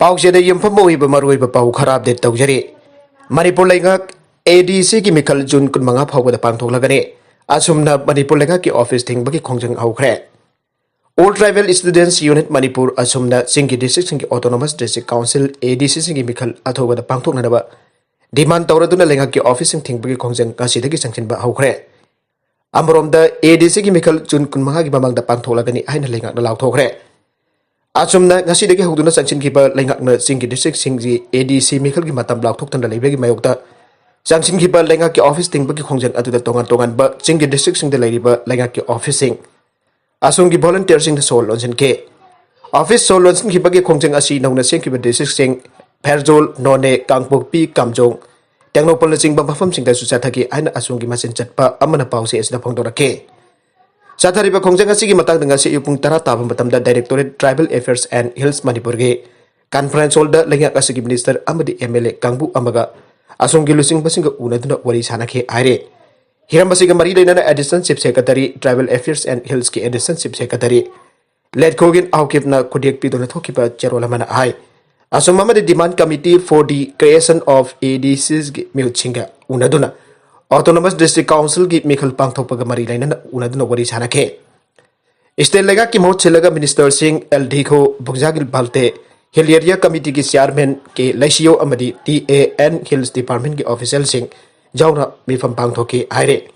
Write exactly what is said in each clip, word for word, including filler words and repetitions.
ꯄꯥꯎꯆꯦꯗ ꯌꯨꯝꯐꯝ ꯑꯣꯏꯕ ꯃꯔꯨꯑꯣꯏꯕ ꯄꯥꯎ ꯈꯔ ꯑꯞꯗꯦꯠ ꯇꯧꯖꯔꯤ꯫ ꯃꯅꯤꯄꯨꯔ ꯂꯩꯉꯥꯛ ADCꯒꯤ ꯃꯤꯈꯜ ꯖꯨꯟ ꯀꯨꯟꯃꯉꯥ ꯐꯥꯎꯕꯗ ꯄꯥꯡꯊꯣꯛꯂꯒꯅꯤ꯫ ꯑꯁꯨꯝꯅ ꯃꯅꯤꯄꯨꯔ ꯂꯩꯉꯥꯛꯀꯤ ꯑꯣꯐꯤꯁ ꯊꯤꯡꯕꯒꯤ ꯈꯣꯡꯖꯪ ꯍꯧꯈ꯭ꯔꯦ꯫ All Tribal Students Unit Manipur ꯑꯁꯨꯝꯅ ꯆꯤꯡꯒꯤ ꯗꯤꯁꯇ꯭ꯔꯤꯛꯁꯤꯡꯒꯤ Autonomous District Council, ADCꯁꯤꯡꯒꯤ ꯃꯤꯈꯜ ꯑꯊꯨꯕꯗ ꯄꯥꯡꯊꯣꯛꯅꯅꯕ ꯗꯤꯃꯥꯟ ꯇꯧꯔꯗꯨꯅ ꯂꯩꯉꯥꯛꯀꯤ ꯑꯣꯐꯤꯁꯁꯤꯡ ꯊꯤꯡꯕꯒꯤ ꯈꯣꯡꯖꯪ ꯉꯁꯤꯗꯒꯤ ꯆꯪꯁꯤꯟꯕ ꯍꯧꯈ꯭ꯔꯦ꯫ ꯑꯃꯔꯣꯝꯗ, ADCꯒꯤ ꯃꯤꯈꯜ ꯖꯨꯟ ꯀꯨꯟꯃꯉꯥꯒꯤ ꯃꯃꯥꯡꯗ ꯄꯥꯡꯊꯣꯛꯂꯒꯅꯤ ꯍꯥꯏꯅ ꯂꯩꯉꯥꯛꯅ ꯂꯥꯎꯊꯣꯛꯈ꯭ꯔꯦ꯫ ꯑꯁꯨꯝꯅ ꯉꯁꯤꯗꯒꯤ ꯍꯧꯗꯨꯅ ꯆꯪꯁꯤꯟꯈꯤꯕ ꯂꯩꯉꯥꯛꯅ ꯆꯤꯡꯒꯤ ꯗꯤꯁꯇ꯭ꯔꯤꯛꯁꯤꯡꯒꯤ ADC ꯃꯤꯈꯜꯒꯤ ꯃꯇꯝ ꯂꯥꯎꯊꯣꯛꯇꯅ ꯂꯩꯕꯒꯤ ꯃꯥꯌꯣꯛꯇ ꯆꯪꯁꯤꯟꯈꯤꯕ ꯂꯩꯉꯥꯛꯀꯤ ꯑꯣꯐꯤꯁ ꯊꯤꯡꯕꯒꯤ ꯈꯣꯡꯖꯪ ꯑꯗꯨꯗ ꯇꯣꯉꯥꯟ ꯇꯣꯉꯥꯟꯕ ꯆꯤꯡꯒꯤ ꯗꯤꯁꯇ꯭ꯔꯤꯛꯁꯤꯡꯗ ꯂꯩꯔꯤꯕ ꯂꯩꯉꯥꯛꯀꯤ ꯑꯣꯐꯤꯁꯁꯤꯡ ꯑꯁꯣꯝꯒꯤ ꯚꯣꯂꯨꯟꯇꯤꯌꯔꯁꯤꯡꯅ ꯁꯣ ꯂꯣꯟꯁꯤꯟꯈꯤ꯫ ꯑꯣꯐꯤꯁ ꯁꯣ ꯂꯣꯟꯁꯤꯟꯈꯤꯕꯒꯤ ꯈꯣꯡꯖꯪ ꯑꯁꯤ ꯅꯧꯅ ꯁꯦꯝꯈꯤꯕ ꯗꯤꯁꯇ꯭ꯔꯤꯛꯁꯤꯡ ꯐꯦꯔꯖꯣꯜ, ꯅꯣꯅꯦ, ꯀꯥꯡꯄꯣꯛꯄꯤ, ꯀꯥꯝꯖꯣꯡ, ꯇꯦꯡꯅꯧꯄꯜꯅꯆꯤꯡꯕ ꯃꯐꯝꯁꯤꯡꯗꯁꯨ ꯆꯠꯊꯈꯤ ꯍꯥꯏꯅ ꯑꯁꯣꯝꯒꯤ ꯃꯆꯤꯟ ꯆꯠꯄ ꯑꯃꯅ ꯄꯥꯎꯆꯦ ꯑꯁꯤꯗ ꯐꯣꯡꯗꯣꯔꯛꯈꯤ꯫ ꯆꯠꯊꯔꯤꯕ ꯈꯣꯡꯖꯪ ꯑꯁꯤꯒꯤ ꯃꯇꯥꯡꯗ ꯉꯁꯤ ꯑꯌꯨꯛ ꯄꯨꯡ ꯇꯔꯥ ꯇꯥꯕ ꯃꯇꯝꯗ Directorate Tribal Affairs and Hills ꯃꯅꯤꯄꯨꯔꯒꯤ ꯀꯟꯐꯔꯦꯟꯁ ꯍꯣꯜꯗ ꯂꯩꯉꯥꯛ ꯑꯁꯤꯒꯤ ꯃꯤꯅꯤꯁꯇꯔ ꯑꯃꯗꯤ MLA ꯀꯥꯡꯕꯨ ꯑꯃꯒ ꯑꯁꯣꯝꯒꯤ ꯂꯨꯆꯤꯡꯕꯁꯤꯡꯒ ꯎꯅꯗꯨꯅ ꯋꯥꯔꯤ ꯁꯥꯟꯅꯈꯤ ꯍꯥꯏꯔꯤ꯫ ꯍꯤꯔꯝ ꯑꯁꯤꯒ ꯃꯔꯤ ꯂꯩꯅꯅ Additional Chief Secretary, Tribal Affairs and Hillsꯀꯤ Additional Chief Secretary ꯂꯦꯠꯈꯣꯒꯤꯟ ꯑꯥꯎꯀꯤꯞꯅ ꯈꯨꯗꯦꯛ ꯄꯤꯗꯨꯅ ꯊꯣꯛꯈꯤꯕ ꯆꯦꯔꯣꯜ ꯑꯃꯅ ꯍꯥꯏ꯫ ꯑꯁꯣꯝ ꯑꯃꯗꯤ Demand Committee for the Creation of ADCsꯒꯤ ꯃꯤꯍꯨꯠꯁꯤꯡꯒ ꯎꯅꯗꯨꯅ Autonomous District Councilꯒꯤ ꯃꯤꯈꯜ ꯄꯥꯡꯊꯣꯛꯄꯒ ꯃꯔꯤ ꯂꯩꯅꯅ ꯎꯅꯗꯨꯅ ꯋꯥꯔꯤ ꯁꯥꯟꯅꯈꯤ꯫ ꯁ꯭ꯇꯦꯠ ꯂꯩꯉꯥꯛꯀꯤ ꯃꯍꯨꯠ ꯁꯤꯜꯂꯒ ꯃꯤꯅꯤꯁꯇꯔꯁꯤꯡ L ꯙꯤꯈꯣ, ꯚꯨꯛꯖꯥꯒꯤꯜ Valte, hill area ꯀꯃꯤꯇꯤꯒꯤ chairman ꯀꯦ ꯂꯩꯁꯤꯌꯣ ꯑꯃꯗꯤ TA and Hills Departmentꯀꯤ ꯑꯣꯐꯤꯁꯤꯌꯦꯜꯁꯤꯡ ꯌꯥꯎꯅ ꯃꯤꯐꯝ ꯄꯥꯡꯊꯣꯛꯈꯤ ꯍꯥꯏꯔꯤ꯫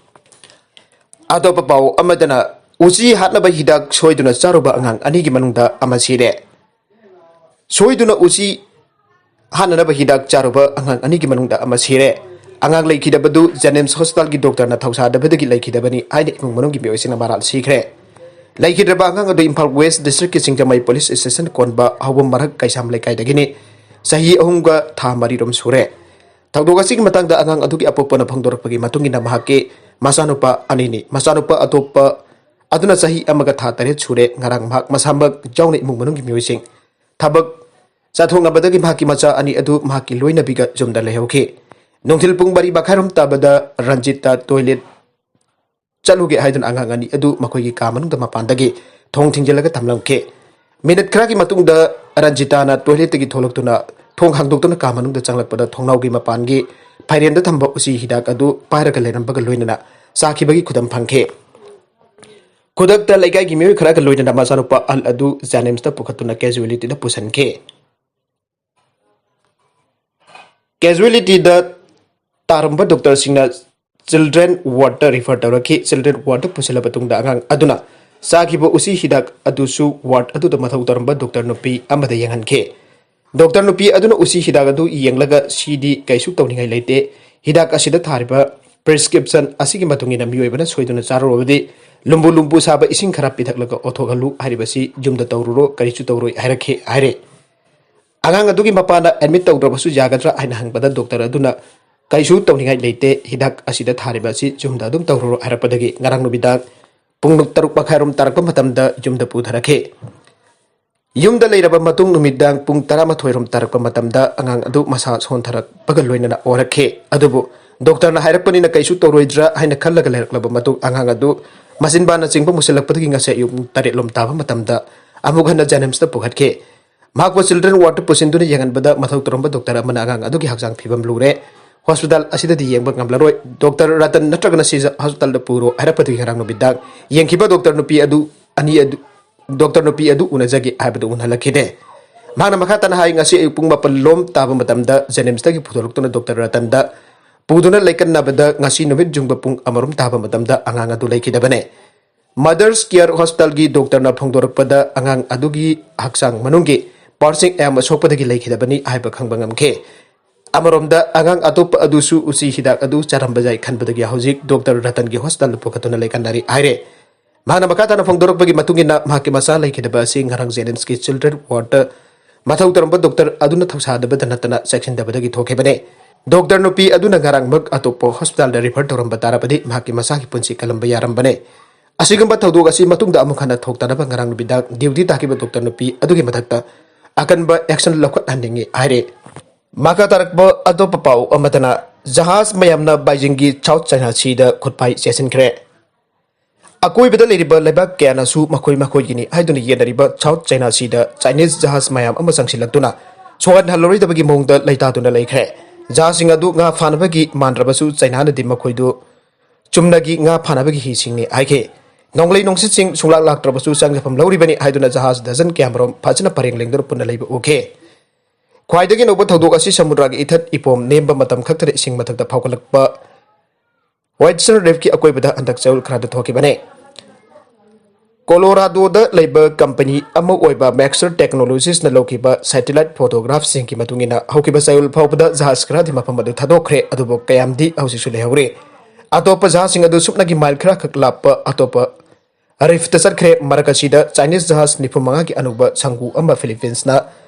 ꯑꯇꯣꯞꯄ ꯄꯥꯎ ꯑꯃꯗꯅ, ꯎꯆꯤ ꯍꯥꯠꯅꯕ ꯍꯤꯗꯥꯛ ꯁꯣꯏꯗꯨꯅ ꯆꯥꯔꯨꯕ ꯑꯉꯥꯡ ꯑꯅꯤꯒꯤ ꯃꯅꯨꯡꯗ ꯑꯃ ꯁꯤꯔꯦ꯫ ꯁꯣꯏꯗꯨꯅ ꯎꯆꯤ ꯍꯥꯠꯅꯅꯕ ꯍꯤꯗꯥꯛ ꯆꯥꯔꯨꯕ ꯑꯉꯥꯡ ꯑꯅꯤꯒꯤ ꯃꯅꯨꯡꯗ ꯑꯃ ꯁꯤꯔꯦ꯫ ꯑꯉꯥꯡ ꯂꯩꯈꯤꯗꯕꯗꯨ ꯖꯦꯅꯤꯝꯁ ꯍꯣꯁꯄꯤꯇꯥꯜꯒꯤ ꯗꯣꯛꯇꯔꯅ ꯊꯧꯁꯥꯗꯕꯗꯒꯤ ꯂꯩꯈꯤꯗꯕꯅꯤ ꯍꯥꯏꯅ ꯏꯃꯨꯡ ꯃꯅꯨꯡꯒꯤ ꯃꯤꯑꯣꯏꯁꯤꯡꯅ ꯃꯔꯥꯜ ꯁꯤꯈ꯭ꯔꯦ꯫ ꯂꯩꯈꯤꯗ꯭ꯔꯕ ꯑꯉꯥꯡ ꯑꯗꯨ ꯏꯝꯐꯥꯜ ꯋꯦꯁ ꯗꯤꯁꯇ꯭ꯔꯤꯛꯀꯤ ꯁꯤꯡꯖꯃꯩ ꯄꯨꯂꯤꯁ ꯁ꯭ꯇꯦꯁꯟ ꯀꯣꯟꯕ ꯍꯧꯕꯝ ꯃꯔꯛ ꯀꯩꯁꯥꯝ ꯂꯩꯀꯥꯏꯗꯒꯤꯅꯤ꯫ ꯆꯍꯤ ꯑꯍꯨꯝꯒ ꯊꯥ ꯃꯔꯤꯔꯣꯝ ꯁꯨꯔꯦ꯫ ꯊꯧꯗꯣꯛ ꯑꯁꯤꯒꯤ ꯃꯇꯥꯡꯗ ꯑꯉꯥꯡ ꯑꯗꯨꯒꯤ ꯑꯄꯣꯛꯄꯅ ꯐꯣꯡꯗꯣꯔꯛꯄꯒꯤ ꯃꯇꯨꯡ ꯏꯟꯅ, ꯃꯍꯥꯛꯀꯤ ꯃꯆꯥꯅꯨꯄꯥ ꯑꯅꯤꯅꯤ꯫ ꯃꯆꯥꯅꯨꯄꯥ ꯑꯇꯣꯞꯄ ꯑꯗꯨꯅ ꯆꯍꯤ ꯑꯃꯒ ꯊꯥ ꯇꯔꯦꯠ ꯁꯨꯔꯦ꯫ ꯉꯔꯥꯡ ꯃꯍꯥꯛ ꯃꯁꯥꯃꯛ ꯌꯥꯎꯅ ꯏꯃꯨꯡ ꯃꯅꯨꯡꯒꯤ ꯃꯤꯑꯣꯏꯁꯤꯡ ꯊꯕꯛ ꯆꯠꯊꯣꯛꯅꯕꯗꯒꯤ ꯃꯍꯥꯛꯀꯤ ꯃꯆꯥ ꯑꯅꯤ ꯑꯗꯨ ꯃꯍꯥꯛꯀꯤ ꯂꯣꯏꯅꯕꯤꯒ ꯌꯨꯝꯗ ꯂꯩꯍꯧꯈꯤ꯫ ꯅꯨꯡꯊꯤꯜ ꯄꯨꯡ ꯃꯔꯤ ꯃꯈꯥꯏꯔꯣꯝ ꯇꯥꯕꯗ ꯔꯟꯖꯤꯠꯇ ꯇꯣꯏꯂꯦꯠ ꯆꯠꯂꯨꯒꯦ ꯍꯥꯏꯗꯨꯅ ꯑꯉꯥꯡ ꯑꯅꯤ ꯑꯗꯨ ꯃꯈꯣꯏꯒꯤ ꯀꯥ ꯃꯅꯨꯡꯗ ꯃꯄꯥꯟꯗꯒꯤ ꯊꯣꯡ ꯊꯤꯡꯖꯤꯜꯂꯒ ꯊꯝꯂꯝꯈꯤ꯫ ꯃꯤꯅꯤꯠ ꯈꯔꯒꯤ ꯃꯇꯨꯡꯗ ꯔꯟꯖꯤꯇꯥꯅ ꯇꯣꯏꯂꯦꯠꯇꯒꯤ ꯊꯣꯛꯂꯛꯇꯨꯅ ꯊꯣꯡ ꯍꯥꯡꯗꯣꯛꯇꯨꯅ ꯀꯥ ꯃꯅꯨꯡꯗ ꯆꯪꯂꯛꯄꯗ ꯊꯣꯡꯅꯥꯎꯒꯤ ꯃꯄꯥꯟꯒꯤ ꯐꯥꯏꯔꯦꯟꯗ ꯊꯝꯕ ꯎꯆꯤ ꯍꯤꯗꯥꯛ ꯑꯗꯨ ꯄꯥꯏꯔꯒ ꯂꯩꯔꯝꯕꯒ ꯂꯣꯏꯅꯅ ꯆꯥꯈꯤꯕꯒꯤ ꯈꯨꯗꯝ ꯐꯪꯈꯤ꯫ ꯈꯨꯗꯛꯇ ꯂꯩꯀꯥꯏꯒꯤ ꯃꯤꯑꯣꯏ ꯈꯔꯒ ꯂꯣꯏꯅꯅ ꯃꯆꯥꯅꯨꯄꯥ ꯑꯜ ꯑꯗꯨ ꯖꯦꯅꯤꯝꯁꯇ ꯄꯨꯈꯠꯇꯨꯅ ꯀꯦꯖꯨꯋꯦꯂꯤꯇꯤꯗ ꯄꯨꯁꯤꯟꯈꯤ꯫ ꯀꯦꯖꯨꯋꯦꯂꯤꯇꯤꯗ ꯇꯥꯔꯝꯕ ꯗꯣꯛꯇꯔꯁꯤꯡꯅ ꯆꯤꯜꯗ꯭ꯔꯦꯟ ꯋꯥꯔꯗꯇ ꯔꯤꯐꯔ ꯇꯧꯔꯛꯈꯤ꯫ ꯆꯤꯜꯗ꯭ꯔꯦꯟ ꯋꯥꯔꯗꯇ ꯄꯨꯁꯤꯜꯂꯕ ꯃꯇꯨꯡꯗ ꯑꯉꯥꯡ ꯑꯗꯨꯅ ꯆꯥꯈꯤꯕ ꯎꯆꯤ ꯍꯤꯗꯥꯛ ꯑꯗꯨꯁꯨ ꯋꯥꯔꯗ ꯑꯗꯨꯗ ꯃꯊꯧ ꯇꯧꯔꯝꯕ ꯗꯣꯛꯇꯔ ꯅꯨꯄꯤ ꯑꯃꯗ ꯌꯦꯡꯍꯟꯈꯤ꯫ ꯗꯣꯛꯇꯔ ꯅꯨꯄꯤ ꯑꯗꯨꯅ ꯎꯆꯤ ꯍꯤꯗꯥꯛ ꯑꯗꯨ ꯌꯦꯡꯂꯒ, "ꯁꯤꯗꯤ ꯀꯩꯁꯨ ꯇꯧꯅꯤꯡꯉꯥꯏ ꯂꯩꯇꯦ꯫ ꯍꯤꯗꯥꯛ ꯑꯁꯤꯗ ꯊꯥꯔꯤꯕ ꯄ꯭ꯔꯦꯁꯀ꯭ꯔꯤꯞꯁꯟ ꯑꯁꯤꯒꯤ ꯃꯇꯨꯡ ꯏꯟꯅ ꯃꯤꯑꯣꯏꯕꯅ ꯁꯣꯏꯗꯨꯅ ꯆꯥꯔꯨꯔꯕꯗꯤ ꯂꯨꯝꯕꯨ ꯂꯨꯝꯕꯨ ꯁꯥꯕ ꯏꯁꯤꯡ ꯈꯔ ꯄꯤꯊꯛꯂꯒ ꯑꯣꯊꯣꯛꯍꯜꯂꯨ꯫ ꯍꯥꯏꯔꯤꯕꯁꯤ ꯌꯨꯝꯗ ꯇꯧꯔꯨꯔꯣ, ꯀꯔꯤꯁꯨ ꯇꯧꯔꯣꯏ" ꯍꯥꯏꯔꯛꯈꯤ ꯍꯥꯏꯔꯦ꯫ ꯑꯉꯥꯡ ꯑꯗꯨꯒꯤ ꯃꯄꯥꯅ ꯑꯦꯗꯃꯤꯠ ꯇꯧꯗ꯭ꯔꯕꯁꯨ ꯌꯥꯒꯗ꯭ꯔꯥ ꯍꯥꯏꯅ ꯍꯪꯕꯗ ꯗꯣꯛꯇꯔ ꯑꯗꯨꯅ, "ꯀꯩꯁꯨ ꯇꯧꯅꯤꯡꯉꯥꯏ ꯂꯩꯇꯦ, ꯍꯤꯗꯥꯛ ꯑꯁꯤꯗ ꯊꯥꯔꯤꯕ ꯑꯁꯤ ꯌꯨꯝꯗ ꯑꯗꯨꯝ ꯇꯧꯔꯨꯔꯣ" ꯍꯥꯏꯔꯛꯄꯗꯒꯤ ꯉꯔꯥꯡ ꯅꯨꯃꯤꯗꯥꯡ ꯄꯨꯡ ꯇꯔꯨꯛ ꯃꯈꯥꯏꯔꯣꯝ ꯇꯥꯔꯛꯄ ꯃꯇꯝꯗ ꯌꯨꯝꯗ ꯄꯨꯊꯔꯛꯈꯤ꯫ ꯌꯨꯝꯗ ꯂꯩꯔꯕ ꯃꯇꯨꯡ ꯅꯨꯃꯤꯗꯥꯡ ꯄꯨꯡ ꯇꯔꯥꯃꯥꯊꯣꯏꯔꯣꯝ ꯇꯥꯔꯛꯄ ꯃꯇꯝꯗ ꯑꯉꯥꯡ ꯑꯗꯨ ꯃꯁꯥ ꯁꯣꯟꯊꯔꯛꯄꯒ ꯂꯣꯏꯅꯅ ꯑꯣꯔꯛꯈꯤ꯫ ꯑꯗꯨꯕꯨ ꯗꯣꯛꯇꯔꯅ ꯍꯥꯏꯔꯛꯄꯅꯤꯅ ꯀꯩꯁꯨ ꯇꯧꯔꯣꯏꯗ꯭ꯔꯥ ꯍꯥꯏꯅ ꯈꯜꯂꯒ ꯂꯩꯔꯛꯂꯕ ꯃꯇꯨꯡ ꯑꯉꯥꯡ ꯑꯗꯨ ꯃꯆꯤꯟꯕꯥꯅꯆꯤꯡꯕ ꯃꯨꯁꯤꯜꯂꯛꯄꯗꯒꯤ ꯉꯁꯤ ꯑꯌꯨꯛ ꯄꯨꯡ ꯇꯔꯦꯠꯂꯣꯝ ꯇꯥꯕ ꯃꯇꯝꯗ ꯑꯃꯨꯛ ꯍꯟꯅ ꯖꯦꯅꯤꯝꯁꯇ ꯄꯨꯈꯠꯈꯤ꯫ ꯃꯍꯥꯛꯄꯨ ꯆꯤꯜꯗ꯭ꯔꯦꯟ ꯋꯥꯔꯗꯇ ꯄꯨꯁꯤꯟꯗꯨꯅ ꯌꯦꯡꯍꯟꯕꯗ ꯃꯊꯧ ꯇꯧꯔꯝꯕ ꯗꯣꯛꯇꯔ ꯑꯃꯅ ꯑꯉꯥꯡ ꯑꯗꯨꯒꯤ ꯍꯛꯆꯥꯡ ꯐꯤꯕꯝ ꯂꯨꯔꯦ, ꯍꯣꯁꯄꯤꯇꯥꯜ ꯑꯁꯤꯗꯗꯤ ꯌꯦꯡꯕ ꯉꯝꯂꯔꯣꯏ, ꯗꯣꯛꯇꯔ ꯔꯇꯟ ꯅꯠꯇ꯭ꯔꯒꯅ ꯁꯤꯖ ꯍꯣꯁꯄꯤꯇꯥꯜꯗ ꯄꯨꯔꯣ ꯍꯥꯏꯔꯛꯄꯗꯒꯤ ꯉꯔꯥꯡ ꯅꯨꯃꯤꯗꯥꯡ ꯌꯦꯡꯈꯤꯕ ꯗꯣꯛꯇꯔ ꯅꯨꯄꯤ ꯑꯗꯨ ꯑꯅꯤ ꯑꯗꯨ, ꯗꯣꯛꯇꯔ ꯅꯨꯄꯤ ꯑꯗꯨ ꯎꯅꯖꯒꯦ ꯍꯥꯏꯕꯗꯨ ꯎꯅꯍꯜꯂꯛꯈꯤꯗꯦ꯫ ꯃꯍꯥꯛꯅ ꯃꯈꯥ ꯇꯥꯅ ꯍꯥꯏ, ꯉꯁꯤ ꯑꯌꯨꯛ ꯄꯨꯡ ꯃꯥꯄꯜ ꯂꯣꯝ ꯇꯥꯕ ꯃꯇꯝꯗ ꯖꯦꯅꯤꯝꯁꯇꯒꯤ ꯄꯨꯊꯣꯔꯛꯇꯨꯅ ꯗꯣꯛꯇꯔ ꯔꯇꯟꯗ ꯄꯨꯗꯨꯅ ꯂꯩꯀꯠꯅꯕꯗ ꯉꯁꯤ ꯅꯨꯃꯤꯠ ꯌꯨꯡꯕ ꯄꯨꯡ ꯑꯃꯔꯣꯝ ꯇꯥꯕ ꯃꯇꯝꯗ ꯑꯉꯥꯡ ꯑꯗꯨ ꯂꯩꯈꯤꯗꯕꯅꯦ꯫ ꯃꯗꯔꯁ ꯀꯤꯌꯔ ꯍꯣꯁꯄꯤꯇꯥꯜꯒꯤ ꯗꯣꯛꯇꯔꯅ ꯐꯣꯡꯗꯣꯔꯛꯄꯗ ꯑꯉꯥꯡ ꯑꯗꯨꯒꯤ ꯍꯛꯆꯥꯡ ꯃꯅꯨꯡꯒꯤ ꯄꯥꯔꯠꯁꯤꯡ ꯑꯌꯥꯝꯕ ꯁꯣꯛꯄꯗꯒꯤ ꯂꯩꯈꯤꯗꯕꯅꯤ ꯍꯥꯏꯕ ꯈꯪꯕ ꯉꯝꯈꯤ꯫ ꯑꯃꯔꯣꯝꯗ ꯑꯉꯥꯡ ꯑꯇꯣꯞꯄ ꯑꯗꯨꯁꯨ ꯎꯆꯤ ꯍꯤꯗꯥꯛ ꯑꯗꯨ ꯆꯥꯔꯝꯕ ꯌꯥꯏ ꯈꯟꯕꯗꯒꯤ ꯍꯧꯖꯤꯛ ꯗꯣꯛꯇꯔ ꯔꯇꯟꯒꯤ ꯍꯣꯁꯄꯤꯇꯥꯜꯗ ꯄꯨꯈꯠꯇꯨꯅ ꯂꯩꯀꯠꯅꯔꯤ ꯍꯥꯏꯔꯦ꯫ ꯃꯍꯥꯛꯅ ꯃꯈꯥ ꯇꯥꯅ ꯐꯣꯡꯗꯣꯔꯛꯄꯒꯤ ꯃꯇꯨꯡ ꯏꯟꯅ ꯃꯍꯥꯛꯀꯤ ꯃꯆꯥ ꯂꯩꯈꯤꯗꯕ ꯑꯁꯤ ꯉꯔꯥꯡ ꯖꯦꯅꯤꯝꯁꯀꯤ ꯆꯤꯜꯗ꯭ꯔꯦꯟ ꯋꯥꯔꯗꯇ ꯃꯊꯧ ꯇꯧꯔꯝꯕ ꯗꯣꯛꯇꯔ ꯑꯗꯨꯅ ꯊꯧꯁꯥꯗꯕꯗ ꯅꯠꯇꯅ ꯆꯦꯛꯁꯤꯟꯗꯕꯗꯒꯤ ꯊꯣꯛꯈꯤꯕꯅꯦ꯫ ꯗꯣꯛꯇꯔ ꯅꯨꯄꯤ ꯑꯗꯨꯅ ꯉꯔꯥꯡꯃꯛ ꯑꯇꯣꯞꯄ ꯍꯣꯁꯄꯤꯇꯥꯜꯗ ꯔꯤꯐꯔ ꯇꯧꯔꯝꯕ ꯇꯥꯔꯕꯗꯤ ꯃꯍꯥꯛꯀꯤ ꯃꯆꯥꯒꯤ ꯄꯨꯟꯁꯤ ꯀꯜꯂꯝꯕ ꯌꯥꯔꯝꯕꯅꯦ꯫ ꯑꯁꯤꯒꯨꯝꯕ ꯊꯧꯗꯣꯛ ꯑꯁꯤ ꯃꯇꯨꯡꯗ ꯑꯃꯨꯛ ꯍꯟꯅ ꯊꯣꯛꯇꯅꯕ ꯉꯔꯥꯡ ꯅꯨꯃꯤꯗꯥꯡ ꯗ꯭ꯌꯨꯇꯤ ꯇꯥꯈꯤꯕ ꯗꯣꯛꯇꯔ ꯅꯨꯄꯤ ꯑꯗꯨꯒꯤ ꯃꯊꯛꯇ ꯑꯀꯟꯕ ꯑꯦꯛꯁꯟ ꯂꯧꯈꯠꯍꯟꯅꯤꯡꯏ ꯍꯥꯏꯔꯦ꯫ ꯃꯈꯥ ꯇꯥꯔꯛꯄ ꯑꯇꯣꯞꯄ ꯄꯥꯎ ꯑꯃꯗꯅ, ꯖꯍꯥꯖ ꯃꯌꯥꯝꯅ ꯕꯥꯏꯖꯤꯡꯒꯤ ꯁꯥꯎꯠ ꯆꯥꯏꯅꯥ ꯁꯤꯗ ꯈꯨꯠꯐꯥꯏ ꯆꯦꯁꯤꯟꯈ꯭ꯔꯦ꯫ ꯑꯀꯣꯏꯕꯗ ꯂꯩꯔꯤꯕ ꯂꯩꯕꯥꯛ ꯀꯌꯥꯅꯁꯨ ꯃꯈꯣꯏ ꯃꯈꯣꯏꯒꯤꯅꯤ ꯍꯥꯏꯗꯨꯅ ꯌꯦꯟꯅꯔꯤꯕ South China Seaꯗ Chinese ꯖꯍꯥꯖ ꯃꯌꯥꯝ ꯑꯃ ꯆꯪꯁꯤꯜꯂꯛꯇꯨꯅ ꯁꯣꯛꯍꯟꯍꯜꯂꯔꯣꯏꯗꯕꯒꯤ ꯃꯑꯣꯡꯗ ꯂꯩꯇꯥꯗꯨꯅ ꯂꯩꯈ꯭ꯔꯦ꯫ ꯖꯍꯥꯖꯁꯤꯡ ꯑꯗꯨ ꯉꯥ ꯐꯥꯅꯕꯒꯤ ꯃꯥꯟꯗ꯭ꯔꯕꯁꯨ Chinaꯅꯗꯤ ꯃꯈꯣꯏꯗꯨ ꯆꯨꯝꯅꯒꯤ ꯉꯥ ꯐꯥꯅꯕꯒꯤ ꯍꯤꯁꯤꯡꯅꯤ ꯍꯥꯏꯈꯤ꯫ ꯅꯣꯡꯂꯩ ꯅꯨꯡꯁꯤꯠꯁꯤꯡ ꯁꯨꯡꯂꯥꯛ ꯂꯥꯛꯇ꯭ꯔꯕꯁꯨ ꯆꯪꯖꯐꯝ ꯂꯧꯔꯤꯕꯅꯤ ꯍꯥꯏꯗꯨꯅ ꯖꯍꯥꯖ ꯗꯖꯟ ꯀꯌꯥꯃꯔꯣꯝ ꯐꯖꯅ ꯄꯔꯦꯡ ꯂꯦꯡꯗꯨꯅ ꯄꯨꯟꯅ ꯂꯩꯕ ꯎꯈꯤ꯫ ꯈ꯭ꯋꯥꯏꯗꯒꯤ ꯅꯧꯕ ꯊꯧꯗꯣꯛ ꯑꯁꯤ ꯁꯃꯨꯗ꯭ꯔꯒꯤ ꯏꯊꯠ ꯏꯄꯣꯝ ꯅꯦꯝꯕ ꯃꯇꯝ ꯈꯛꯇꯗ ꯏꯁꯤꯡ ꯃꯊꯛꯇ ꯐꯥꯎꯒꯠꯂꯛꯄ Whistler Reefꯀꯤ ꯑꯀꯣꯏꯕꯗ ꯍꯟꯗꯛ ꯆꯌꯣꯜ ꯈꯔꯗ ꯊꯣꯛꯈꯤꯕꯅꯤ꯫ ꯀꯣꯂꯣꯔꯥꯗꯣꯗ ꯂꯩꯕ ꯀꯝꯄꯅꯤ ꯑꯃ ꯑꯣꯏꯕ Maxar Technologiesꯅ ꯂꯧꯈꯤꯕ satellite photograph ꯁꯤꯡꯒꯤ ꯃꯇꯨꯡ ꯏꯟꯅ ꯍꯧꯈꯤꯕ ꯆꯌꯣꯜ ꯐꯥꯎꯕꯗ ꯖꯍꯥꯖ ꯈꯔꯗꯤ ꯃꯐꯝ ꯑꯗꯨ ꯊꯥꯗꯣꯛꯈ꯭ꯔꯦ, ꯑꯗꯨꯕꯨ ꯀꯌꯥꯝꯗꯤ ꯍꯧꯖꯤꯛꯁꯨ ꯂꯩꯍꯧꯔꯤ꯫ ꯑꯇꯣꯞꯄ ꯖꯍꯥꯖꯁꯤꯡ ꯑꯗꯨ ꯁꯨꯞꯅꯒꯤ ꯃꯥꯏꯜ ꯈꯔ ꯈꯛ ꯂꯥꯞꯄ ꯑꯇꯣꯞꯄ ꯔꯤꯐꯇ ꯆꯠꯈ꯭ꯔꯦ꯫ ꯃꯔꯛ ꯑꯁꯤꯗ Chinese ꯖꯍꯥꯖ ꯅꯤꯐꯨ ꯃꯉꯥꯒꯤ ꯑꯅꯧꯕ ꯁꯪꯒꯨ ꯑꯃ Philippines ꯅ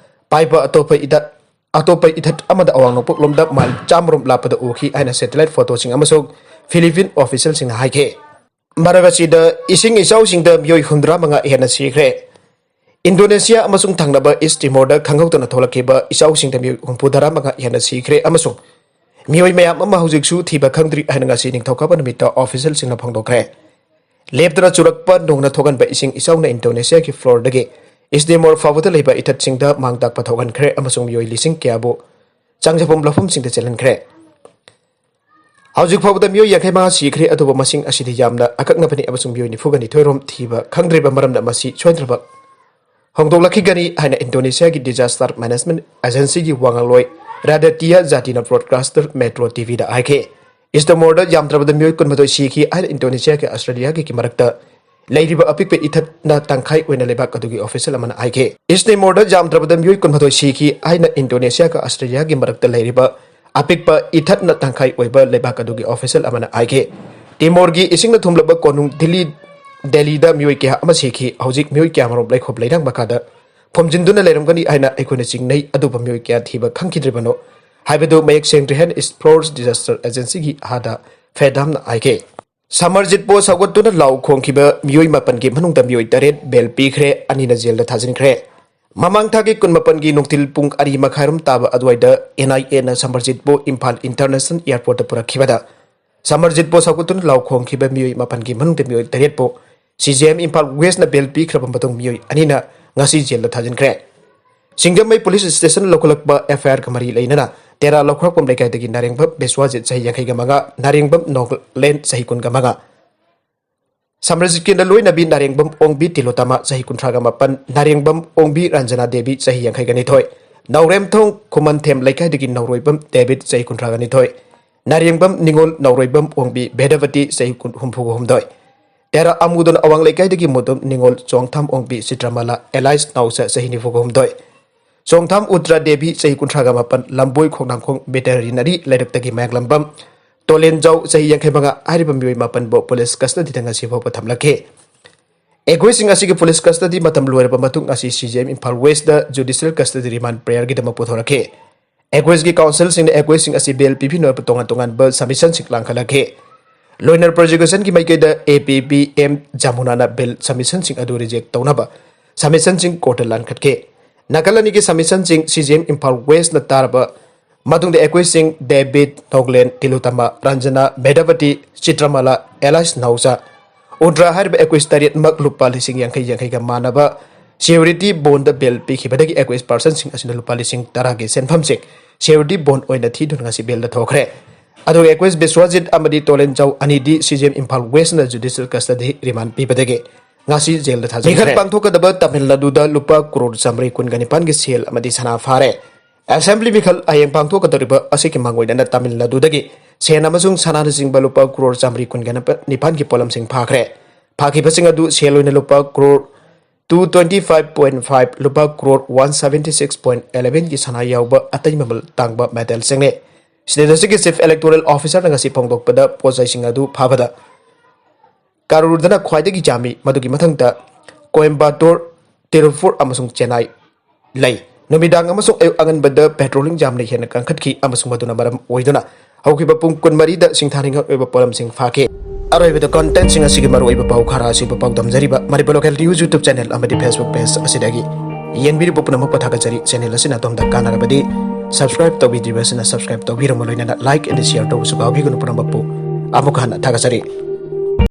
ꯄꯥꯏꯕ ꯑꯇꯣꯞꯄ ꯏꯗ-, ꯑꯇꯣꯞꯄ ꯏꯊꯠ ꯑꯃꯗ ꯑꯋꯥꯡ ꯅꯣꯡꯄꯣꯛꯂꯣꯝꯗ ꯃꯥꯏꯜ ꯆꯥꯝꯃꯔꯣꯝ ꯂꯥꯞꯄꯗ ꯎꯈꯤ ꯍꯥꯏꯅ satellite photo ꯁꯤꯡ ꯑꯃꯁꯨꯡ Philippine official ꯁꯤꯡꯅ ꯍꯥꯏꯈꯤ꯫ ꯃꯔꯛ ꯑꯁꯤꯗ ꯏꯁꯤꯡ ꯏꯆꯥꯎꯁꯤꯡꯗ ꯃꯤꯑꯣꯏ ꯍꯨꯝꯐꯨꯇꯔꯥ ꯃꯉꯥ ꯍꯦꯟꯅ ꯁꯤꯈ꯭ꯔꯦ꯫ ꯏꯟꯗꯣꯅꯦꯁꯤꯌꯥ ꯑꯃꯁꯨꯡ ꯊꯪꯅꯕ ꯏꯁ ꯇꯤꯃꯣꯔꯗ ꯈꯪꯍꯧꯗꯅ ꯊꯣꯛꯂꯛꯈꯤꯕ ꯏꯆꯥꯎꯁꯤꯡꯗ ꯃꯤꯑꯣꯏ ꯍꯨꯝꯐꯨꯇꯔꯥ ꯃꯉꯥ ꯍꯦꯟꯅ ꯁꯤꯈ꯭ꯔꯦ ꯑꯃꯁꯨꯡ ꯃꯤꯑꯣꯏ ꯃꯌꯥꯝ ꯑꯃ ꯍꯧꯖꯤꯛꯁꯨ ꯊꯤꯕ ꯈꯪꯗ꯭ꯔꯤ ꯍꯥꯏꯅ ꯉꯁꯤ ꯅꯤꯡꯊꯧꯀꯥꯕ ꯅꯨꯃꯤꯠꯇ official ꯁꯤꯡꯅ ꯐꯣꯡꯗꯣꯛꯈ꯭ꯔꯦ꯫ ꯂꯦꯞꯇꯅ ꯆꯨꯔꯛꯄ ꯅꯣꯡꯅ ꯊꯣꯛꯍꯟꯕ ꯏꯁꯤꯡ ꯏꯆꯥꯎꯅ ꯏꯟꯗꯣꯅꯦꯁꯤꯌꯥꯒꯤ ꯐ꯭ꯂꯣꯔꯗꯒꯤ ꯏꯁ ꯇꯤꯃꯣꯔ ꯐꯥꯎꯕꯗ ꯂꯩꯕ ꯏꯊꯠꯁꯤꯡꯗ ꯃꯥꯡ ꯇꯥꯛꯄ ꯊꯣꯛꯍꯟꯈ꯭ꯔꯦ ꯑꯃꯁꯨꯡ ꯃꯤꯑꯣꯏ ꯂꯤꯁꯤꯡ ꯀꯌꯥꯕꯨ ꯆꯪꯖꯐꯝ ꯂꯧꯐꯝꯁꯤꯡꯗ ꯆꯦꯜꯍꯟꯈ꯭ꯔꯦ꯫ ꯍꯧꯖꯤꯛ ꯐꯥꯎꯕꯗ ꯃꯤꯑꯣꯏ ꯌꯥꯡꯈꯩ ꯃꯉꯥ ꯁꯤꯈ꯭ꯔꯦ, ꯑꯗꯨꯕꯨ ꯃꯁꯤꯡ ꯑꯁꯤꯗꯤ ꯌꯥꯝꯅ ꯑꯀꯛꯅꯕꯅꯤ ꯑꯃꯁꯨꯡ ꯃꯤꯑꯣꯏ ꯅꯤꯐꯨꯒ ꯅꯤꯊꯣꯏ ꯔꯣꯝ ꯊꯤꯕ ꯈꯪꯗ꯭ꯔꯤꯕ ꯃꯔꯝꯅ ꯃꯁꯤ ꯁꯣꯏꯗꯅꯃꯛ ꯍꯣꯡꯗꯣꯛꯂꯛꯈꯤꯒꯅꯤ ꯍꯥꯏꯅ ꯏꯟꯗꯣꯅꯦꯁꯤꯌꯥꯒꯤ disaster management agencyꯒꯤ ꯋꯥ ꯉꯥꯡꯂꯣꯏ ꯔꯥꯗꯤꯇꯤꯌꯥ ꯖꯥꯇꯤꯅ broadcaster Metro TVꯗ ꯍꯥꯏꯈꯤ꯫ ꯏꯁ ꯇꯤꯃꯣꯔꯗ ꯌꯥꯝꯗ꯭ꯔꯕꯗ ꯃꯤꯑꯣꯏ ꯀꯨꯟꯃꯥꯊꯣꯏ ꯁꯤꯈꯤ ꯍꯥꯏꯅ ꯏꯟꯗꯣꯅꯦꯁꯤꯌꯥꯒꯤ ꯑꯁꯇ꯭ꯔꯦꯂꯤꯌꯥꯒꯤ ꯃꯔꯛꯇ ꯂꯩꯔꯤꯕ ꯑꯄꯤꯛꯄ ꯏꯊꯠꯅ ꯇꯪꯈꯥꯏ ꯑꯣꯏꯅ ꯂꯩꯕꯥꯛ ꯑꯗꯨꯒꯤ official ꯑꯃꯅ ꯍꯥꯏꯈꯤ꯫ ꯏꯁ ꯇꯤꯃꯣꯔꯗ ꯌꯥꯝꯗ꯭ꯔꯕꯗ ꯃꯤꯑꯣꯏ ꯀꯨꯟꯃꯥꯊꯣꯏ ꯁꯤꯈꯤ ꯍꯥꯏꯅ ꯏꯟꯗꯣꯅꯦꯁꯤꯌꯥꯒ ꯑꯁꯇ꯭ꯔꯦꯂꯤꯌꯥꯒꯤ ꯃꯔꯛꯇ ꯂꯩꯔꯤꯕ ꯑꯄꯤꯛꯄ ꯏꯊꯠꯅ ꯇꯪꯈꯥꯏ ꯑꯣꯏꯕ ꯂꯩꯕꯥꯛ ꯑꯗꯨꯒꯤ official ꯑꯃꯅ ꯍꯥꯏꯈꯤ꯫ ꯇꯤꯃꯣꯔꯒꯤ ꯏꯁꯤꯡꯅ ꯊꯨꯝꯂꯕ ꯀꯣꯅꯨꯡ ꯗꯤꯜꯂꯤ, ꯗꯦꯜꯂꯤꯗ ꯃꯤꯑꯣꯏ ꯀꯌꯥ ꯑꯃ ꯁꯤꯈꯤ꯫ ꯍꯧꯖꯤꯛ ꯃꯤꯑꯣꯏ ꯀꯌꯥꯃꯔꯣꯝ ꯂꯩꯈꯣꯝ ꯂꯩꯅꯥꯡ ꯃꯈꯥꯗ ꯐꯨꯝꯖꯤꯟꯗꯨꯅ ꯂꯩꯔꯝꯒꯅꯤ ꯍꯥꯏꯅ ꯑꯩꯈꯣꯏꯅ ꯆꯤꯡꯅꯩ, ꯑꯗꯨꯕꯨ ꯃꯤꯑꯣꯏ ꯀꯌꯥ ꯊꯤꯕ ꯈꯪꯈꯤꯗ꯭ꯔꯤꯕꯅꯣ ꯍꯥꯏꯕꯗꯨ ꯃꯌꯦꯛ ꯁꯦꯡꯗ꯭ꯔꯤ ꯍꯥꯏꯅ Florence Disaster Agencyꯒꯤ ꯍꯥꯗꯥ ꯐꯦꯗꯥꯝꯅ ꯍꯥꯏꯈꯤ꯫ ꯁꯃꯔꯖꯤꯠꯄꯨ ꯁꯧꯒꯠꯇꯨꯅ ꯂꯥꯎ ꯈꯣꯡꯈꯤꯕ ꯃꯤꯑꯣꯏ ꯃꯥꯄꯟꯒꯤ ꯃꯅꯨꯡꯗ ꯃꯤꯑꯣꯏ ꯇꯔꯦꯠ ꯕꯦꯜ ꯄꯤꯈ꯭ꯔꯦ, ꯑꯅꯤꯅ ꯖꯦꯜꯗ ꯊꯥꯖꯤꯟꯈ꯭ꯔꯦ꯫ ꯃꯃꯥꯡ ꯊꯥꯒꯤ ꯀꯨꯟꯃꯥꯄꯟꯒꯤ ꯅꯨꯡꯊꯤꯜ ꯄꯨꯡ ꯑꯅꯤ ꯃꯈꯥꯏꯔꯣꯝ ꯇꯥꯕ ꯑꯗꯨꯋꯥꯏꯗ NIAꯅ ꯁꯃꯔꯖꯤꯠꯄꯨ ꯏꯝꯐꯥꯜ International Airportꯇ ꯄꯨꯔꯛꯈꯤꯕꯗ ꯁꯃꯔꯖꯤꯠꯄꯨ ꯁꯧꯒꯠꯇꯨꯅ ꯂꯥꯎ ꯈꯣꯡꯈꯤꯕ ꯃꯤꯑꯣꯏ ꯃꯥꯄꯟꯒꯤ ꯃꯅꯨꯡꯗ ꯃꯤꯑꯣꯏ ꯇꯔꯦꯠꯄꯨ ꯁꯤ ꯖꯤ ꯑꯦꯝ ꯏꯝꯐꯥꯜ ꯋꯦꯁꯅ ꯕꯦꯜ ꯄꯤꯈ꯭ꯔꯕ ꯃꯇꯨꯡ ꯃꯤꯑꯣꯏ ꯑꯅꯤꯅ ꯉꯁꯤ ꯖꯦꯜꯗ ꯊꯥꯖꯤꯟꯈ꯭ꯔꯦ꯫ ꯁꯤꯡꯖꯃꯩ ꯄꯨꯂꯤꯁ ꯁ꯭ꯇꯦꯁꯟ ꯂꯧꯈꯠꯂꯛꯄ ꯑꯦꯐ ꯑꯥꯏ ꯑꯥꯔꯒ ꯃꯔꯤ ꯂꯩꯅꯅ ꯇꯦꯔꯥ ꯂꯧꯈ꯭ꯔꯥꯛꯄꯝ ꯂꯩꯀꯥꯏꯗꯒꯤ ꯅꯥꯔꯦꯡꯕꯝ ꯕꯤꯁ꯭ꯋꯥꯖꯤꯠ ꯆꯍꯤ ꯌꯥꯡꯈꯩꯒ ꯃꯉꯥ, ꯅꯥꯔꯦꯡꯕꯝ ꯅꯣꯡꯂꯦꯟ ꯆꯍꯤ ꯀꯨꯟꯒ ꯃꯉꯥ, ꯁꯃꯔꯖꯤꯠꯀꯤ ꯂꯣꯏꯅꯕꯤ ꯅꯥꯔꯦꯡꯕꯝ ꯑꯣꯡꯕꯤ ꯇꯤꯂꯣꯇꯃꯥ ꯆꯍꯤ ꯀꯨꯟꯊ꯭ꯔꯥꯒ ꯃꯥꯄꯟ, ꯅꯥꯔꯦꯡꯕꯝ ꯑꯣꯡꯕꯤ ꯔꯟꯖꯅꯥ ꯗꯦꯕꯤ ꯆꯍꯤ ꯌꯥꯡꯈꯩꯒ ꯅꯤꯊꯣꯏ, ꯅꯥꯎꯔꯦꯝꯊꯣꯡ ꯈꯨꯃꯟꯊꯦꯝ ꯂꯩꯀꯥꯏꯗꯒꯤ ꯅꯧꯔꯣꯏꯕꯝ ꯗꯦꯕꯤꯠ ꯆꯍꯤ ꯀꯨꯟꯊ꯭ꯔꯥꯒ ꯅꯤꯊꯣꯏ, ꯅꯥꯔꯦꯡꯕꯝ ꯅꯤꯉꯣꯜ ꯅꯧꯔꯣꯏꯕꯝ ꯑꯣꯡꯕꯤ ꯚꯦꯗꯕꯇꯤ ꯆꯍꯤ ꯀꯨꯟ-, ꯍꯨꯝꯐꯨꯒ ꯍꯨꯝꯗꯣꯏ, ꯇꯦꯔꯥ ꯑꯃꯨꯗꯣꯟ ꯑꯋꯥꯡ ꯂꯩꯀꯥꯏꯗꯒꯤ ꯃꯨꯗꯨꯝ ꯅꯤꯉꯣꯜ ꯆꯣꯡꯊꯥꯝ ꯑꯣꯡꯕꯤ ꯆꯤꯇ꯭ꯔꯃꯂꯥ ꯑꯦꯂꯥꯏꯁ ꯅꯥꯎꯆꯥ ꯆꯍꯤ ꯅꯤꯐꯨꯒ ꯍꯨꯝꯗꯣꯏ, ꯆꯣꯡꯊꯥꯝ ꯎꯇ꯭ꯔꯥ ꯗꯦꯕꯤ ꯆꯍꯤ ꯀꯨꯟꯊ꯭ꯔꯥꯒ ꯃꯥꯄꯟ, ꯂꯝꯕꯣꯏ ꯈꯣꯡꯅꯥꯡꯈꯣꯡ ꯚꯦꯇꯔꯤꯅꯔꯤ ꯂꯩꯔꯛꯇꯒꯤ ꯃꯌꯥꯡꯂꯝꯕꯝ ꯇꯣꯂꯦꯟꯖꯥꯎ ꯆꯍꯤ ꯌꯥꯡꯈꯩ ꯃꯉꯥ ꯍꯥꯏꯔꯤꯕ ꯃꯤꯑꯣꯏ ꯃꯥꯄꯟꯕꯨ ꯄꯨꯂꯤꯁ ꯀꯁꯇꯗꯤꯗ ꯉꯁꯤ ꯐꯥꯎꯕ ꯊꯝꯂꯛꯈꯤ꯫ ꯑꯦꯀ꯭ꯌꯨꯁꯁꯤꯡ ꯑꯁꯤꯒꯤ ꯄꯨꯂꯤꯁ ꯀꯁꯇꯗꯤ ꯃꯇꯝ ꯂꯣꯏꯔꯕ ꯃꯇꯨꯡ ꯉꯁꯤ C J M Imphal west judicial ꯀꯁꯇꯗꯤ ꯔꯤꯃꯥꯟ ꯄ꯭ꯔꯦꯌꯔꯒꯤꯗꯃꯛ ꯄꯨꯊꯣꯔꯛꯈꯤ꯫ ꯑꯦꯀ꯭ꯌꯨꯁꯀꯤ ꯀꯥꯎꯟꯁꯤꯜꯁꯤꯡꯅ ꯑꯦꯀ꯭ꯌꯨꯁꯁꯤꯡ ꯑꯁꯤ ꯕꯦꯜ ꯄꯤꯕꯤꯅꯕ ꯇꯣꯉꯥꯟ ꯇꯣꯉꯥꯟꯕ ꯁꯕꯃꯤꯁꯟꯁꯤꯡ ꯂꯥꯡꯈꯠꯂꯛꯈꯤ꯫ ꯂꯣꯏꯅꯔ ꯄ꯭ꯔꯣꯁꯤꯀ꯭ꯌꯨꯁꯟꯒꯤ ꯃꯥꯏꯀꯩꯗ ꯑꯦ ꯄꯤ ꯄꯤ ꯑꯦꯝ ꯖꯃꯨꯅꯥꯅ ꯕꯦꯜ ꯁꯕꯃꯤꯁꯟꯁꯤꯡ ꯑꯗꯨ ꯔꯤꯖꯦꯛ ꯇꯧꯅꯕ ꯁꯕꯃꯤꯁꯟꯁꯤꯡ ꯀꯣꯔꯠꯇ ꯂꯥꯟꯈꯠꯈꯤ꯫ ꯅꯥꯀꯜ ꯑꯅꯤꯒꯤ ꯁꯕꯃꯤꯁꯟꯁꯤꯡ ꯁꯤ ꯖꯤ ꯑꯦꯝ ꯏꯝꯐꯥꯜ ꯋꯦꯁꯅ ꯇꯥꯔꯕ ꯃꯇꯨꯡꯗ ꯑꯦꯀ꯭ꯌꯨꯁꯁꯤꯡ ꯗꯦꯕꯤꯠ, ꯅꯣꯒꯂꯦꯟ, ꯇꯤꯂꯨꯇꯃꯥ, ꯔꯟꯖꯅꯥ, ꯃꯦꯙꯥꯕꯇꯤ, ꯆꯤꯇ꯭ꯔꯃꯥꯂꯥ, ꯑꯦꯂꯥꯏꯁ ꯅꯥꯎꯆꯥ, ꯎꯗ꯭ꯔꯥ ꯍꯥꯏꯔꯤꯕ ꯑꯦꯀ꯭ꯌꯨꯁ ꯇꯔꯦꯠꯃꯛ ꯂꯨꯄꯥ ꯂꯤꯁꯤꯡ ꯌꯥꯡꯈꯩ ꯌꯥꯡꯈꯩꯒ ꯃꯥꯟꯅꯕ ꯁꯤꯌꯨꯔꯤꯇꯤ ꯕꯣꯟꯗ ꯕꯦꯜ ꯄꯤꯈꯤꯕꯗꯒꯤ ꯑꯦꯀ꯭ꯌꯨꯁ ꯄꯥꯔꯁꯟꯁꯤꯡ ꯑꯁꯤꯅ ꯂꯨꯄꯥ ꯂꯤꯁꯤꯡ ꯇꯔꯥꯒꯤ ꯁꯦꯟꯐꯝꯁꯤꯡ ꯁꯤꯌꯨꯔꯤꯇꯤ ꯕꯣꯟ ꯑꯣꯏꯅ ꯊꯤꯗꯨꯅ ꯉꯁꯤ ꯕꯦꯜꯗ ꯊꯣꯛꯈ꯭ꯔꯦ꯫ ꯑꯗꯨꯒ ꯑꯦꯀ꯭ꯌꯨꯁ ꯕꯤꯁ꯭ꯋꯥꯖꯤꯠ ꯑꯃꯗꯤ ꯇꯣꯂꯦꯟꯖꯥꯎ ꯑꯅꯤꯗꯤ ꯁꯤ ꯖꯤ ꯑꯦꯝ ꯏꯝꯐꯥꯜ ꯋꯦꯁꯅ ꯖꯨꯗꯤꯁꯤꯌꯦꯜ ꯀꯁꯇꯗꯤ ꯔꯤꯃꯥꯟ ꯄꯤꯕꯗꯒꯤ ꯉꯁꯤ ꯖꯦꯜꯗ ꯊꯥꯖꯤꯟꯈ꯭ꯔꯦ꯫ ꯃꯤꯈꯜ ꯄꯥꯡꯊꯣꯛꯀꯗꯕ ꯇꯥꯃꯤꯜ ꯅꯥꯗꯨꯗ ꯂꯨꯄꯥ ꯀ꯭ꯔꯣꯔ ꯆꯥꯃꯔꯤ ꯀꯨꯟꯒ ꯅꯤꯄꯥꯟꯒꯤ ꯁꯦꯜ ꯑꯃꯗꯤ ꯁꯅꯥ ꯐꯥꯔꯦ꯫ ꯑꯦꯁꯦꯝꯕ꯭ꯂꯤ ꯃꯤꯈꯜ ꯍꯌꯦꯡ ꯄꯥꯡꯊꯣꯛꯀꯗꯧꯔꯤꯕ ꯑꯁꯤꯒꯤ ꯃꯥꯡꯑꯣꯏꯅꯅ ꯇꯥꯃꯤꯜ ꯅꯥꯗꯨꯗꯒꯤ ꯁꯦꯟ ꯑꯃꯁꯨꯡ ꯁꯅꯥꯅꯆꯤꯡꯕ ꯂꯨꯄꯥ ꯀ꯭ꯔꯣꯔ ꯆꯥꯃꯔꯤ ꯀꯨꯟꯒ ꯅꯤꯄꯥꯟꯒꯤ ꯄꯣꯠꯂꯝꯁꯤꯡ ꯐꯥꯈ꯭ꯔꯦ꯫ ꯐꯥꯈꯤꯕꯁꯤꯡ ꯑꯗꯨ ꯁꯦꯜ ꯑꯣꯏꯅ ꯂꯨꯄꯥ crore two twenty five point five, ꯂꯨꯄꯥ crore one seventy six point elevenꯒꯤ ꯁꯅꯥ ꯌꯥꯎꯕ ꯑꯇꯩ ꯃꯃꯜ ꯇꯥꯡꯕ ꯃꯦꯇꯦꯜꯁꯤꯡꯅꯤ꯫ ꯁ꯭ꯇꯦꯠ ꯑꯁꯤꯒꯤ ꯆꯤꯐ ꯏꯂꯦꯛꯇꯣꯔꯦꯜ ꯑꯣꯐꯤꯁꯔꯅ ꯉꯁꯤ ꯐꯣꯡꯗꯣꯛꯄꯗ ꯄꯣꯠꯆꯩꯁꯤꯡ ꯑꯗꯨ ꯐꯥꯕꯗ ꯀꯔꯨꯔꯗꯅ ꯈ꯭ꯋꯥꯏꯗꯒꯤ ꯌꯥꯝꯃꯤ, ꯃꯗꯨꯒꯤ ꯃꯊꯪꯗ ꯀꯣꯏꯝꯕꯇꯣꯔ, ꯇꯤꯔꯨꯄꯨꯔ ꯑꯃꯁꯨꯡ ꯆꯦꯟꯅꯥꯏ ꯂꯩ꯫ ꯅꯨꯃꯤꯗꯥꯡ ꯑꯃꯁꯨꯡ ꯑꯌꯨꯛ ꯑꯉꯟꯕꯗ ꯄꯦꯇ꯭ꯔꯣꯂꯤꯡ ꯌꯥꯝꯅ ꯍꯦꯟꯅ ꯀꯟꯈꯠꯈꯤ ꯑꯃꯁꯨꯡ ꯃꯗꯨꯅ ꯃꯔꯝ ꯑꯣꯏꯗꯨꯅ ꯍꯧꯈꯤꯕ ꯄꯨꯡ ꯀꯨꯟꯃꯔꯤꯗ ꯁꯤꯡꯊꯥꯅꯤꯡꯉꯥꯏ ꯑꯣꯏꯕ ꯄꯣꯠꯂꯝꯁꯤꯡ ꯐꯥꯈꯤ꯫ ꯑꯔꯣꯏꯕꯗ ꯀꯟꯇꯦꯟꯠꯁꯤꯡ ꯑꯁꯤꯒꯤ ꯃꯔꯨꯑꯣꯏꯕ ꯄꯥꯎ ꯈꯔ ꯑꯁꯤꯕꯨ ꯄꯥꯎꯗꯝꯖꯔꯤꯕ Manipur local news YouTube channel ꯑꯃꯗꯤ Facebook ꯄꯦꯖ ꯑꯁꯤꯗꯒꯤ ꯌꯦꯡꯕꯤꯔꯤꯕ ꯄꯨꯝꯅꯃꯛꯄꯨ ꯊꯥꯒꯠꯆꯔꯤ꯫ ꯆꯦꯅꯦꯜ ꯑꯁꯤꯅ ꯑꯗꯣꯝꯗ ꯀꯥꯟꯅꯔꯕꯗꯤ ꯁꯕꯁꯀ꯭ꯔꯥꯏꯕ ꯇꯧꯕꯤꯗ꯭ꯔꯤꯕꯁꯤꯅ ꯁꯕꯁꯀ꯭ꯔꯥꯏꯕ ꯇꯧꯕꯤꯔꯝꯃꯨ, ꯂꯣꯏꯅꯅ ꯂꯥꯏꯛ ꯑꯦꯟ ꯁꯤꯌꯔ ꯇꯧꯕꯁꯨ ꯀꯥꯎꯕꯤꯒꯅꯨ꯫ ꯄꯨꯝꯅꯃꯛꯄꯨ ꯑꯃꯨꯛ ꯍꯟꯅ ꯊꯥꯒꯠꯆꯔꯤ꯫